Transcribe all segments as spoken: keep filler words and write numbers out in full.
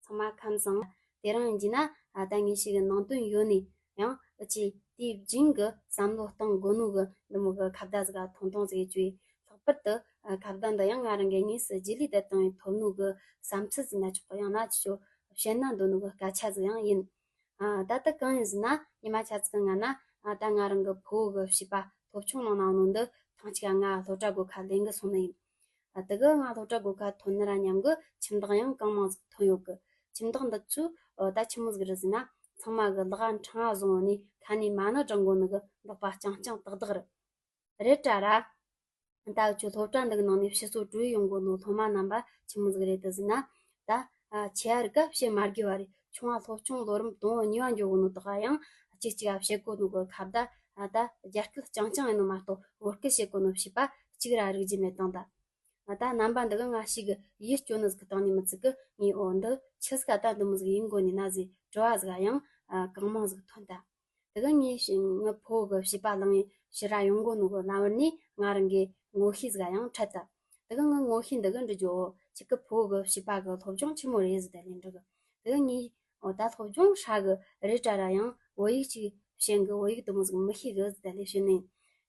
ཚང་མ་ཁམས་བཟང་། དེ་རིང་ཡིན་གྱི་ན་ཨ་ད་ངེད་ཞིག་གི་ནང་དོན་ཡོད་ནི་ཡང་ཨ་ཅི་དེའི་རྒྱུན་གི་བསམ་བློ་གཏོང་དགོས་ནོ་གི་འདི་མོ་གི་ཁ་བརྡ་ཟིག་ག་ཐུང་ཐུང་ཟིག་བྱོས། ལྷག་པར་དུ་ཨ་ཁ་བརྡ་འདི་ཡང་ང་རང་གི་དངོས་སུ་རྗེས་ལུས་བསྡད་བཏང་བའི་ཐོབ་ནོ་གི་བསམ་ཚུལ་ཟིག་ན་ཆོག་གི། ཡང་ན་ཅི་ཆོ་བཤད་ན་འདོད་ནོ་གི་སྐད་ཆ་ཟིག་ཡང་ཡིན། ཨ་ད་ལྟ་གང་ཡིན་ཟེར་ན་ཉི་མ་ཆ་ཚིག་སྔ་ན་ཨ་ད་ང་རང་གི་ཕུ་བོ་གི་བྱིས་པ་སློབ་ཆུང་ནང་ནང་ནོ་འདི་ཐེངས་གཅིག་ང་སློབ་གྲྭ་སྒོ་ཁ་ལེན་གི་སོང་ནི་ཡིན། ཨ་དེ་གི་ང་སློབ་གྲྭ་སྒོ་ཁ་ཐོན་ནི་ར་མཉམ་གི་ཁྱིམ་བདག་ཡང་གང་མང་ཟིག་ཐོན་ཡོད་གི། ཁྱིམ་བདག་འདི་ཚོས་ཨ་ད་ཆི་མོ་ཟིག་རེད་ཟེར་ན་ཚང་མ་གི་ལག་ཨ་འཕྲང་ཨ་བཟུང་བ་ནི་ཁ་ནས་མ་ཎི་བགྲང་དགོས་ནི་གི་འདོགས་པ་རྐྱང་རྐྱང་ཏག་ཏག་རེད། རེད་དྲ་ར། ད་འུ་ཆོ་སློབ་གྲྭ་འདི་གི་ནང་ནས་ཕྱི་སོ་གྲོལ་ཡོང་གོ་ནོ་སློབ་མ་རྣམ་པ་ཆི་མོ་ཟིག་རེད་དེ་ཟེར་ན། ད་ཨ་ཆེ་བ་རིགས་ཀ་བཤད་མ་དགོས་པ་རེད། ཆུང་བ་སློབ་ཆུང་ལོ་རིམ་དང་པོ་གཉིས་པ་འགྱོ་གོ་ནོ་དག་ཡང་གཅིག་གཅིག་ག་བཤད་གོ་ནོ་གི་ཁ་བརྡ་ཨ་ད་རྒྱ་སྐད་རྐྱང་རྐྱང་ཡིན་ནོ་མ་གཏོགས་བོད་སྐད་བཤད་གོ་ནོ་བྱིས་པ་གཅིག་ར་རིག་རྒྱུ་མེད་དང་ད། ཨ་ད་རྣམ་པ་འདི་གི་ང་ཞིག་གི་ཡིད་སྐྱོ་ནི་ཟིག་གི་སྟེང་ནས་མི་ཚིག་གི་ངའི་འོ་འདི་ཆི་ཟིག་ཨ་ད་འདི་མོ་ཟིག་ཡིན་དགོ་ནི་ན་ཟེར་དྲི་བ་ཟིག་ཡང་ཨ་གང་མང་ཟིག་ཐོན་ད། དེ་གི་ངའི་ཞི་ངའི་ཕུ་བོ་གི་བྱིས་པ་ལང་ཡི་ཕྱིར་ར་ཡོང་གོ་ནོ་གི་ལམ་བར་ནས་ང་རང་གི་ངོ་ཤེས་ཟིག་ཡང་འཕྲད་ད། དེ་གི་ངའི་ངོ་ཤེས་འདི་གི་འདྲི་རྒྱུ་འོ་ཁྱེད་གི་ཕུ་བོ་གི་བྱིས་པ་གི་སློབ་སྦྱོང་ཆི་མོ་རེད་ཟེར་ད་ལན་འདྲི་གི། དེ་གི་ངའི་འོ་ད་སློབ་སྦྱོང་ཧྲ་གི་རེད་དྲ་ར་ཡང་བོད་ཡིག་ཅིག་བཤད་གི། བོད་ཡིག་དེ་མོ་ཟིག་མི་ཤེས་གི་ཟེར་ད་ལན་བཤད་ནི།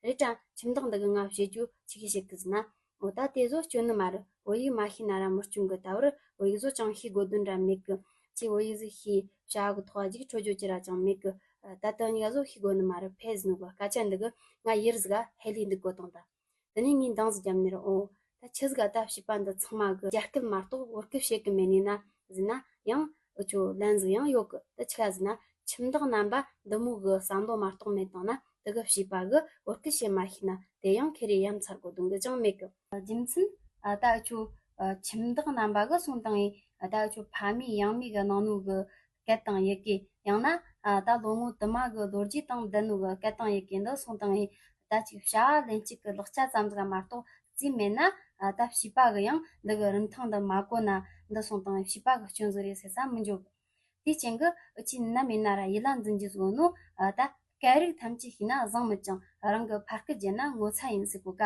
རེད་དྲ་ཁྱིམ་བདག་འདི་གི་ང་བཤད་རྒྱུ་ཆི་གི་བཤད་གི་ཟེར་ན། འོ་ད་དེ་བཟོ་སྐྱོན་ནི་མ་རེད། བོད་ཡིག་མ་ཤེས་ན་ར་མི་སྐྱོན་གི། ད་བར་བོད་ཡིག་བཟོ་ཅང་ཤེས་དགོས་དོན་ར་མེད་གི། ཅི་བོད་ཡིག་ཟིག་ཤེས་བྱ་གི་ཐོག་རྒྱུགས་འཕྲོད་རྒྱུ་ཅི་ར་ཅང་མེད་གི། ད་ལྟ་གཉིས་ཀ་བཟོ་ཤེས་དགོས་ནི་མ་རེད། ཕེ་ཟེར་ནོ་གི་སྐད་ཆ་འདི་གི་ང་ཡིར་ཟིག་ག་ཧེ་ལི་འདུག་གོ་དང་ད། དེ་ནས་ངས་འདང་ཟིག་བརྒྱབ་ནི་རེད། འོ་ད་ཆི་ཟིག་ག་ད་བྱིས་པ་འདི་ཚང་མ་གི་རྒྱ་སྐད་མ་གཏོགས་བོད་སྐད་བཤད་གི་མེད་ནི་ན་ཟེར་ན་ཡང་འུ་ཆོ་ལན་ཟིག་ཡང་ཡོད་གི། ད་ཆི་ག་ཟེར་ན་ཁྱིམ་བདག་རྣམ་པ་འདི་མོ་གི་བསམ་བློ་མ་གཏོགས་མེད་བཏང་ན་དེ་གི་བྱིས་པ་གི་བོད་སྐད་བཤད་མ་ཤེས་ན་དེ་ཡང་ཁེ་རེ་ཡ་མཚར་གོ་དོན་གི་ཅང་མེད་གི། རྒྱུ་མཚན་ཨ་ད་འུ་ཆོ་ཨ་ཁྱིམ་བདག་རྣམ་པ་གི་སོང་དང་ཡིན། ཨ་ད་འུ་ཆོ་ཕ་མེས་ཡང་མེས་གི་གནང་ནོ་གི་སྐད་དང་ཡི་གེ། ཡང་ན་ཨ་ད་ལོ་ངོ་དུ་མ་གི་ལོ་རྒྱུས་དང་ལྡན་ནོ་གི་སྐད་དང་ཡི་གེ་འདི་སོང་དང་ཡིན། ད་ཅིག་བྱ་བ་ལྷན་ཅིག་གི་ལག་ཆ་ཙམ་ཟིག་མ་གཏོགས་རྩིས་མེད་ན་ཨ་ད་བྱིས་པ་གི་ཡང་འདི་གི་རིན་ཐང་འདི་མ་གོ་ན་འདི་སོང་དང་བྱིས་པ་གི་སྐྱོན་ཟིག་རེད་ཟེར་ས་མི་འཇོག་དེའི་རྐྱེན་གི་འུ་ཆོས་ནམ་ཡིན་ན་ར་ཡིད་ལ་འཛིན་རྒྱུ་ཟིག་ནོ། ཨ་ད་སྐད་རིགས་ཐམས་ཅད་ཤེས་ན་བཟང་མོད་ཀྱང་རང་གི་ཕ་སྐད་བརྗེད་ན་ངོ་ཚ་ཡིན་ཟེར་གོ་ཀ།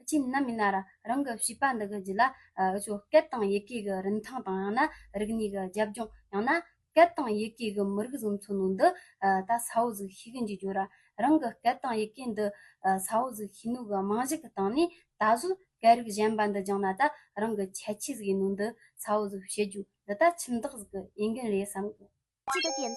འུ་ཆོས་ནམ་ཡིན་ན་ར་རང་གི་བྱིས་པ་འདི་གི་རྒྱུད་ལ་ཨ་འུ་ཆོ་སྐད་དང་ཡི་གེ་གི་རིན་ཐང་དང་ཡང་ན་རིག་གནས་གི་རྒྱབ་ལྗོངས། ཡང་ན་སྐད་དང་ཡི་གེ་གི་མི་རིགས་ཟིག་མཚོན་ནོ་འདི་ཨ་ད་གསལ་བོ་ཟིག་ཤེས་གི་འཇུག་རྒྱུ་ར། རང་གི་སྐད་དང་ཡི་གེ་འདི་ཨ་གསལ་བོ་ཟིག་ཤེས་ནོ་གི་རྨང་གཞི་གི་སྟེང་ནས་ད་གཟོད་སྐད་རིགས་གཞན་པ་འདི་སྦྱངས་ན་ད་རང་གི་ཁྱད་ཆོས་ཟིག་ཡིན་ནོ་འདི་གསལ་བོ་ཟིག་བྱེད་རྒྱུ་འདི་ད་ཁྱིམ་བདག་ཟིག་གི་འོས་འགན་རེད་བསམ་གི།